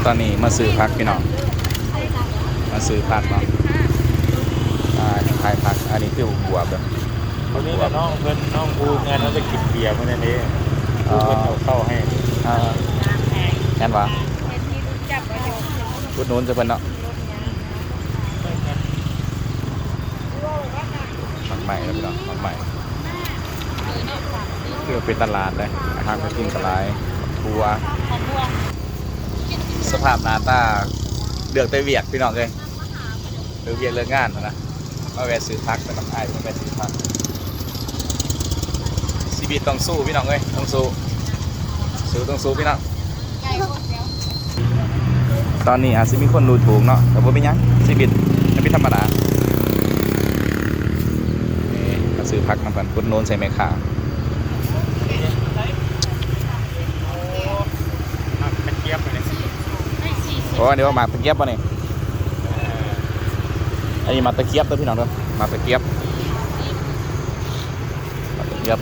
ຕອນນີ້ມາຊື້ຜັກພີ່ນ້ອງ ມາຊື້ຜັກເນາະ. ອ່າ ນີ້ຂາຍຜັກ ອັນນີ້ຄືບວບເດີ. ຄົນນີ້ແຫຼະນ້ອງເພິ່ນ ນ້ອງຜູ້ແທນເຮົາໄປກິນເບຍມື້ນັ້ນເດ້. ຜູ້ເພິ່ນເອົາເຂົ້າໃຫ້. ເອີ ແມ່ນຫວາ? ອຸດໜູນໃສ່ເພິ່ນເນາະ. ໝາກໄມ້ເດີພີ່ນ້ອງ ໝາກໄມ້ ຄືເປັນຕະຫຼາດເດ້ ອາຫານການກິນກະຫຼາຍ. ຖົ່ວ ສະພາບໜ້າຕາ ເລືອກແຕ່ວຽກພີ່ນ້ອງເອີຍ ເລີກວຽກເລີກງານຫັ້ນນະ. ມາແວ່ຊື້ຜັກກັບອ້າຍ ມາແວ່ຊື້ຜັກ. ຊີວິດຕ້ອງສູ້ພີ່ນ້ອງເອີຍ ຕ້ອງສູ້ ສູ້ຕ້ອງສູ້ພີ່ນ້ອງ. ຕອນນີ້ອາດຊິມີຄົນດູຖູກເນາະ ແຕ່ບໍ່ເປັນຫຍັງ ຊີວິດ ຊີວິດທຳມະດາ. ນີ້ ມາຊື້ຜັກນຳກັນ ອຸດໜູນໃສ່ແມ່ຄ້າ. ໝາກກະຈຽບນີ້ ໂອ້ ອັນນີ້ວ່າໝາກຕະກຽບບໍ່ນີ້? ອັນນີ້ໝາກຕະກຽບເດີພີ່ນ້ອງເດີ ໝາກຕະກຽບ ໝາກຕະກຽບ.